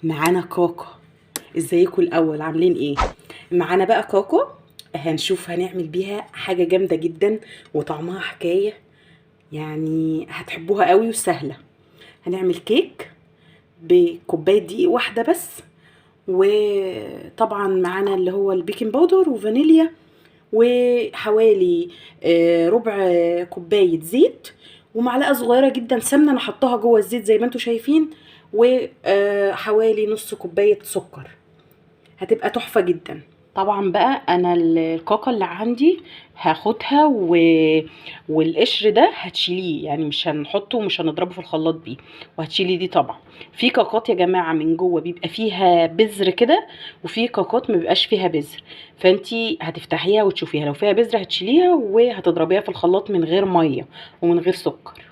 معانا كاكا. ازيكم الاول؟ عاملين ايه؟ معانا بقى كاكا، هنشوف هنعمل بيها حاجة جامدة جدا وطعمها حكاية، يعني هتحبوها قوي وسهلة. هنعمل كيك بكوبايه دقيق واحدة بس، وطبعا معانا اللي هو ال baking powder وفانيليا، وحوالي ربع كوباية زيت، ومعلقة صغيرة جدا سمنه انا حطاها جوه الزيت زي ما انتم شايفين، وحوالي نص كوباية سكر. هتبقى تحفة جدا. طبعا بقى انا الكاكا اللي عندي هاخدها والقشر ده هتشيليه، يعني مش هنحطه ومش هنضربه في الخلاط بيه، وهتشيلي دي. طبعا في كاكات يا جماعة من جوه بيبقى فيها بذر كده، وفي كاكات ما بيبقاش فيها بذر، فانتي هتفتحيها وتشوفيها، لو فيها بذر هتشيليها وهتضربيها في الخلاط من غير مية ومن غير سكر.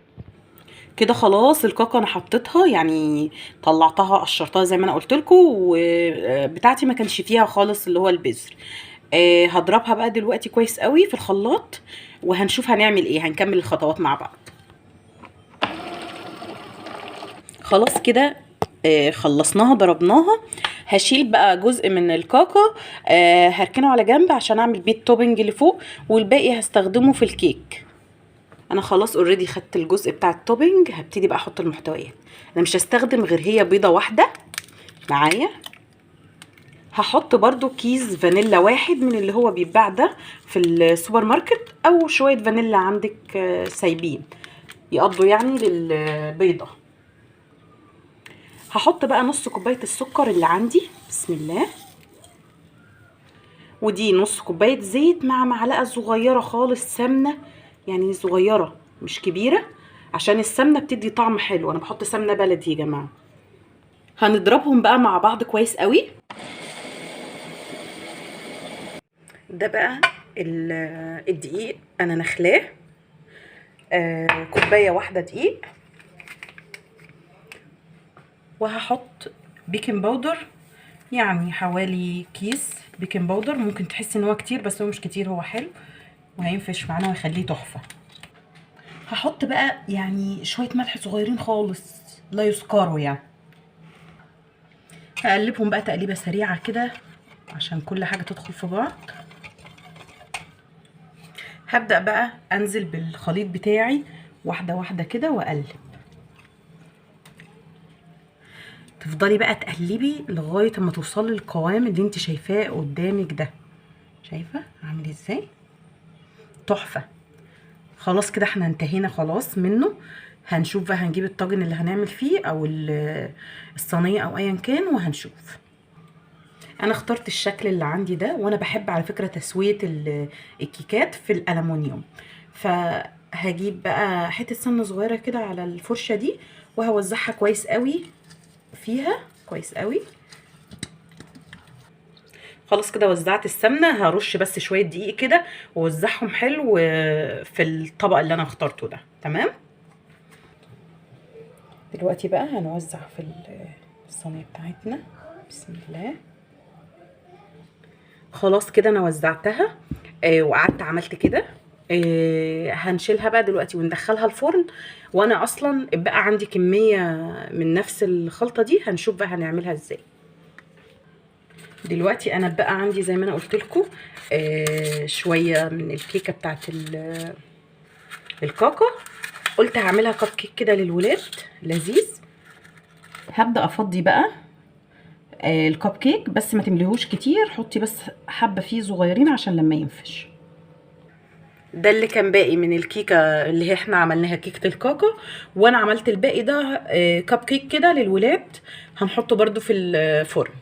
كده خلاص الكاكا انا حطيتها، يعني طلعتها قشرتها زي ما انا قلت لكم، وبتاعتي ما كانش فيها خالص اللي هو البذر. هضربها بقى دلوقتي كويس قوي في الخلاط، وهنشوف هنعمل ايه، هنكمل الخطوات مع بعض. خلاص كده، خلصناها ضربناها. هشيل بقى جزء من الكاكا، هركنه على جنب عشان اعمل بيه ال topping اللي فوق، والباقي هستخدمه في الكيك. انا خلاص already خدت الجزء بتاع ال topping، هبتدي بقى احط المحتويات. انا مش هستخدم غير هي بيضة واحدة معايا. هحط برضو كيس فانيلا واحد من اللي هو بيتباع ده في السوبر ماركت، او شوية فانيلا عندك، سايبين يقضوا يعني للبيضة. هحط بقى نص كوباية السكر اللي عندي، بسم الله، ودي نص كوباية زيت مع معلقة صغيرة خالص سمنة، يعني صغيرة مش كبيرة عشان السمنة بتدي طعم حلو. انا بحط سمنة بلدي يا جماعة. هنضربهم بقى مع بعض كويس قوي. ده بقى الدقيق انا نخلاه، كوباية واحدة دقيق، وهحط baking powder، يعني حوالي كيس baking powder. ممكن تحس ان هو كتير بس هو مش كتير، هو حلو وهينفش معانا ويخليه تحفة. هحط بقى يعني شوية ملح صغيرين خالص لا يذكروا يعني. هقلبهم بقى تقليبة سريعة كده عشان كل حاجة تدخل في بعض. هبدأ بقى أنزل بالخليط بتاعي واحدة واحدة كده وأقلب. تفضلي بقى تقلبي لغاية اما توصلي للقوام اللي انت شايفاه قدامك ده. شايفة عامل ازاي؟ تحفة. خلاص كده احنا انتهينا خلاص منه. هنشوف بقى، هنجيب الطاجن اللي هنعمل فيه او الصينية او ايا كان وهنشوف. انا اخترت الشكل اللي عندي ده، وانا بحب على فكرة تسوية الكيكات في الالومنيوم، فهجيب بقى حتة سمنة صغيرة كده على الفرشة دي وهوزعها كويس قوي فيها، كويس قوي. خلاص كده وزعت السمنة، هرش بس شوية دقيق كده ووزعهم حلو في الطبق اللي انا اخترته ده. تمام. دلوقتي بقى هنوزع في الصينية بتاعتنا، بسم الله. خلاص كده انا وزعتها، وقعدت عملت كده. هنشيلها بقى دلوقتي وندخلها الفرن، وانا اصلا بقى عندي كمية من نفس الخلطة دي، هنشوف بقى هنعملها ازاي. دلوقتي انا بقى عندي زي ما انا قلت لكم، شوية من الكيكة بتاعت الكاكا، قلت هعملها كب كيك كده للولاد لذيذ. هبدأ افضي بقى، الكب كيك، بس ما تمليهوش كتير، حطي بس حبة فيه صغيرين عشان لما ينفش. ده اللي كان باقي من الكيكة اللي هي احنا عملناها كيكة الكاكا، وانا عملت الباقي ده، كب كيك كده للولاد، هنحطه برضو في الفرن.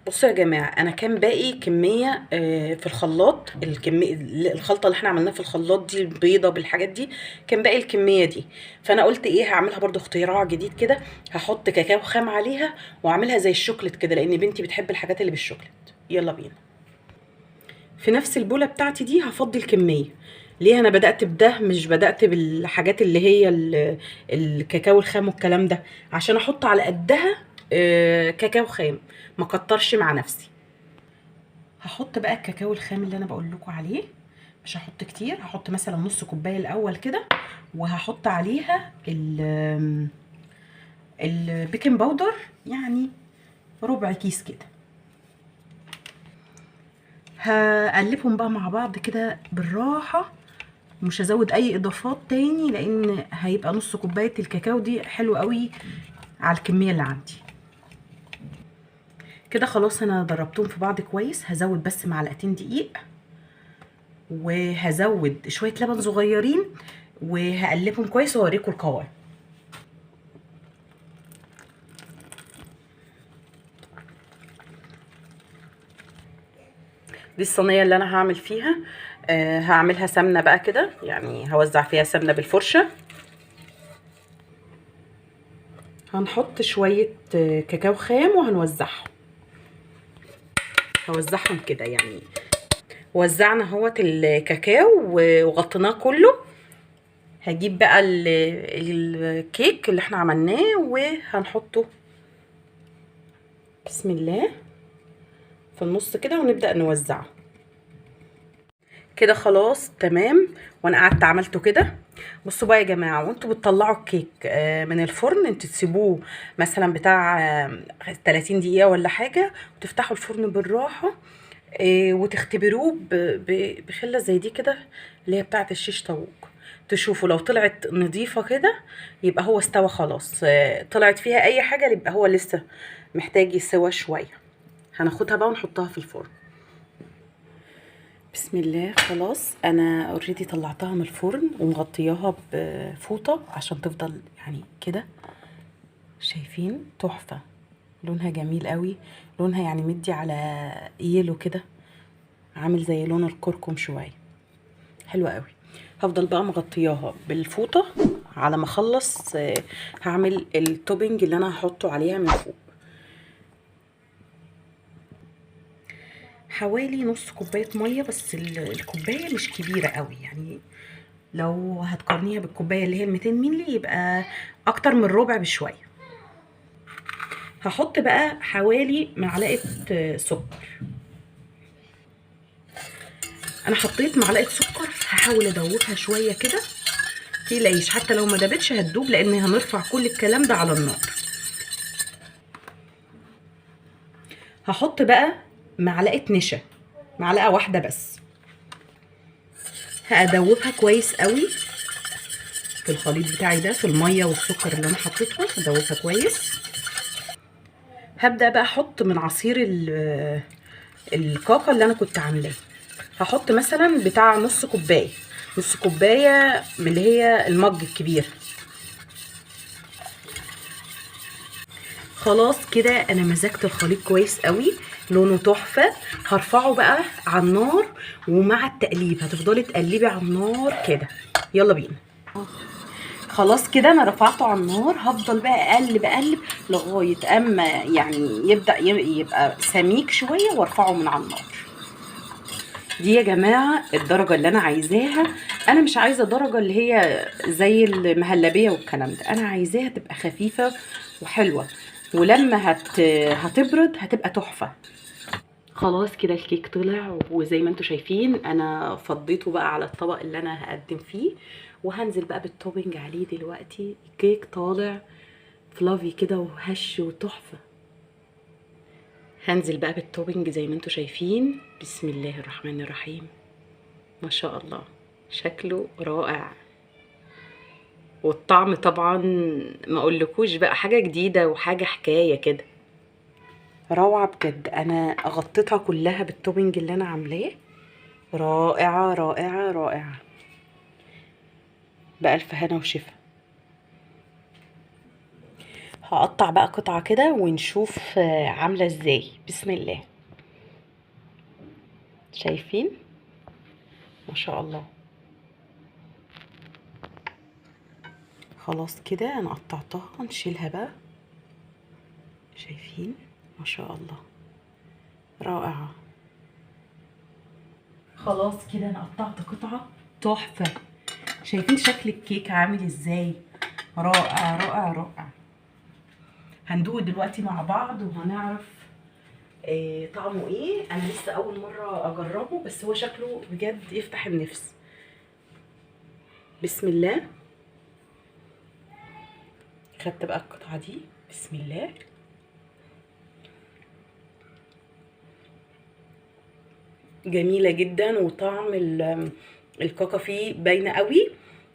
بصوا يا جماعة، انا كان باقي كمية، في الخلاط، الخلطة اللي احنا عملناها في الخلاط دي البيضة بالحاجات دي، كان باقي الكمية دي، فانا قلت ايه، هعملها برضو اختراع جديد كده، هحط كاكاو خام عليها واعملها زي الشوكليت كده، لان بنتي بتحب الحاجات اللي بالشوكليت. يلا بينا. في نفس البولة بتاعتي دي هفضي الكمية. ليه انا بدأت بده مش بدأت بالحاجات اللي هي الكاكاو الخام والكلام ده؟ عشان احط على قدها، كاكاو خام، ما كترش مع نفسي. هحط بقى الكاكاو الخام اللي انا بقول لكم عليه، مش هحط كتير، هحط مثلا نص كوباية الاول كده، وهحط عليها ال baking powder يعني ربع كيس كده. هقلبهم بقى مع بعض كده بالراحة، مش هزود اي اضافات تاني لان هيبقى نص كوباية الكاكاو دي حلو قوي على الكمية اللي عندي. كده خلاص انا ضربتهم في بعض كويس. هزود بس معلقتين دقيق، وهزود شوية لبن صغيرين، وهقلبهم كويس واوريكم القوام. دي الصينية اللي انا هعمل فيها، هعملها سمنه بقى كده، يعني هوزع فيها سمنه بالفرشه. هنحط شوية كاكاو خام وهنوزعهم، هوزعهم كده يعني. وزعنا اهوت الكاكاو وغطيناه كله. هجيب بقى الكيك اللي احنا عملناه وهنحطه بسم الله في النص كده، ونبدأ نوزعه كده. خلاص تمام. وانا قعدت عملته كده. بصوا بقى يا جماعة، وانتوا بتطلعوا الكيك من الفرن، انتوا تسيبوه مثلا بتاع 30 دقيقة ولا حاجة، وتفتحوا الفرن بالراحة، وتختبروه بخله زي دي كده اللي هي بتاعه الشيش طاووق. تشوفوا لو طلعت نظيفة كده يبقى هو استوى خلاص، طلعت فيها اي حاجة يبقى هو لسه محتاج يسوى شوية. هناخدها بقى ونحطها في الفرن. بسم الله. خلاص انا اوريدي طلعتها من الفرن ومغطياها بفوطه عشان تفضل يعني كده. شايفين تحفة، لونها جميل قوي، لونها يعني مدي على يلو كده، عامل زي لون الكركم شوية، حلوة قوي. هفضل بقى مغطياها بالفوطه على ما اخلص. هعمل ال topping اللي انا هحطه عليها من فوق. حوالي نص كوباية مية، بس الكوباية مش كبيرة قوي، يعني لو هتقارنيها بالكوبايه اللي هي 200 مللي يبقى اكتر من ربع بشوية. هحط بقى حوالي معلقه سكر. انا حطيت معلقه سكر، هحاول ادوبها شوية كده، متقلقيش حتى لو ما دابتش هتدوب، لان هنرفع كل الكلام ده على النار. هحط بقى معلقه نشا، معلقه واحدة بس. هادوبها كويس قوي في الخليط بتاعي ده، في المية والسكر اللي انا حطيتهم، هدوبها كويس. هبدا بقى احط من عصير الكاكا اللي انا كنت عاملاه. هحط مثلا بتاع نص كوباية، نص كوباية من اللي هي المج الكبير. خلاص كده انا مزجت الخليط كويس قوي، لونه تحفة. هرفعه بقى على النار، ومع التقليب هتفضلي تقلبي على النار كده. يلا بينا. خلاص كده انا رفعته على النار، هفضل بقى اقلب اقلب لغاية اما يعني يبدا يبقى سميك شوية، وارفعه من على النار. دي يا جماعة الدرجة اللي انا عايزاها. انا مش عايزه درجه اللي هي زي المهلبيه والكلام ده، انا عايزاها تبقى خفيفة وحلوه، ولما هتبرد هتبقى تحفة. خلاص كده الكيك طلع، وزي ما انتم شايفين انا فضيته بقى على الطبق اللي انا هقدم فيه، وهنزل بقى بال topping عليه دلوقتي. الكيك طالع fluffy كده وهش وتحفه. هنزل بقى بال topping زي ما انتم شايفين. بسم الله الرحمن الرحيم، ما شاء الله شكله رائع، والطعم طبعا ما اقولكوش بقى، حاجة جديدة وحاجه حكاية كده، روعه بجد. انا غطيتها كلها بال topping اللي انا عاملاه، رائعة رائعة رائعة، بألف هنا وشفا. هقطع بقى قطعه كده ونشوف عامله ازاي. بسم الله. شايفين ما شاء الله. خلاص كده انا قطعتها، نشيلها بقى. شايفين ما شاء الله رائعة. خلاص كده انا قطعت قطعة تحفة. شايفين شكل الكيك عامل ازاي؟ رائع رائع رائع. هندوق دلوقتي مع بعض وهنعرف طعمه ايه. انا لسه اول مرة اجربه، بس هو شكله بجد يفتح النفس. بسم الله. خدت بقى القطعة دي، بسم الله. جميلة جدا، وطعم الكاكا فيه باينة قوي،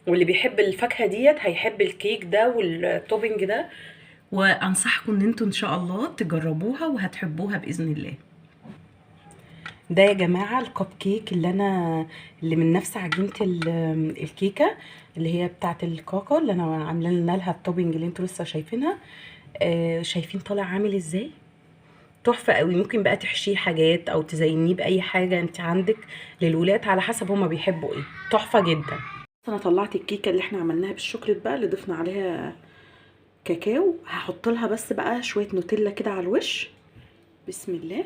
واللي بيحب الفاكهة ديت هيحب الكيك ده وال topping ده، وانصحكم ان انتوا ان شاء الله تجربوها وهتحبوها باذن الله. ده يا جماعة الكب كيك اللي من نفس عجينه الكيكه اللي هي بتاعه الكاكا، اللي انا عامله لنا لها ال topping اللي انتوا لسه شايفينها. شايفين طالع عامل ازاي؟ تحفة قوي. ممكن بقى تحشيه حاجات او تزينيه باي حاجة انت عندك للولاد على حسب هما بيحبوا ايه. تحفة جدا. انا طلعت الكيكه اللي احنا عملناها بالشوكليت بقى اللي ضفنا عليها كاكاو، هحط لها بس بقى شوية نوتيلا كده على الوش. بسم الله.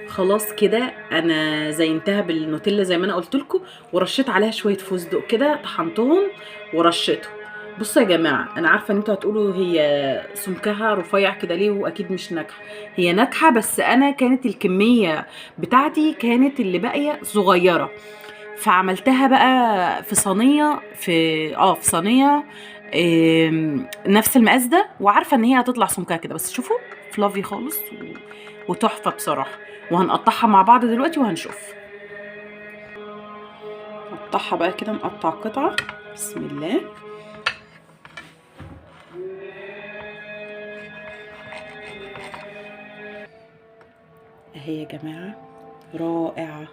خلاص كده انا زينتها بالنوتيلا زي ما انا قلت لكم، ورشيت عليها شوية فستق كده، طحنتهم ورشيتهم. بصوا يا جماعة، انا عارفه ان انتوا هتقولوا هي سمكها رفيع كده ليه واكيد مش ناجحة. هي ناجحة، بس انا كانت الكمية بتاعتي كانت اللي باقية صغيرة، فعملتها بقى في صينية، في صينية نفس المقاس ده، وعارفه ان هي هتطلع سمكها كده، بس شوفوا فلافي خالص وتحفه بصراحة. وهنقطعها مع بعض دلوقتي وهنشوف. نقطعها بقى كده، نقطع قطعه. بسم الله. اهي يا جماعة رائعة،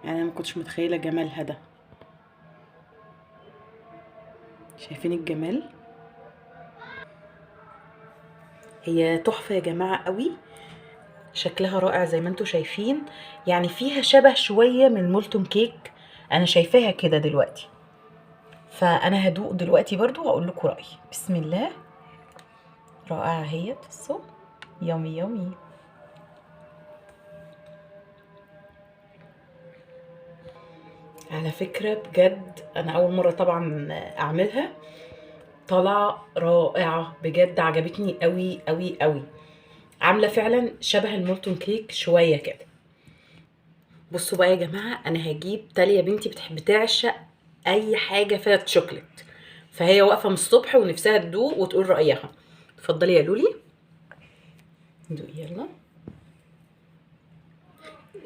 يعني انا ما كنتش متخيله جمالها ده. شايفين الجمال؟ هي تحفة يا جماعة قوي، شكلها رائع زي ما انتم شايفين. يعني فيها شبه شوية من molten cake، انا شايفاها كده دلوقتي، فانا هدوق دلوقتي برضو واقول لكم رايي. بسم الله. رائعة هي، بصوا yummy yummy. على فكرة بجد انا اول مرة طبعا اعملها، طالعه رائعة بجد، عجبتني قوي قوي قوي. عامله فعلا شبه ال molten cake شوية كده. بصوا بقى يا جماعة، انا هجيب تاليا بنتي بتحب تعشق اي حاجة فيها تشوكلت، فهي واقفة من الصبح ونفسها تدوق وتقول رايها. اتفضلي يا لولي دوقي يلا.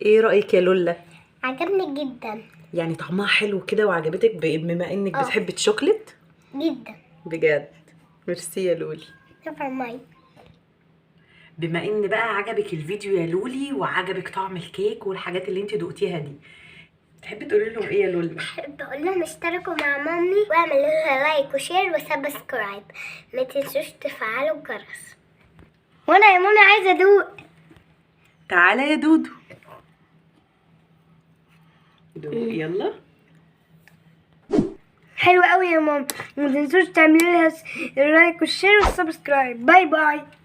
ايه رايك يا لولا؟ عجبني جدا. يعني طعمها حلو كده وعجبتك بما انك بتحبي الشوكليت جدا بجد؟ ميرسي يا لولي. بما ان بقى عجبك الفيديو يا لولي وعجبك طعم الكيك والحاجات اللي انت دوقتيها دي، تحبي تقولي لهم ايه يا لولي؟ بحب اقول لهم اشتركوا مع مامي واعملوا لها like و share و subscribe، ما تنسوش تفعلوا الجرس. وانا يا مامي عايزه ادوق. تعالى يا دودو دوق يلا. حلو قوي يا ماما، ما تنسوش تعملوا لها ال like وال share وال subscribe. bye bye.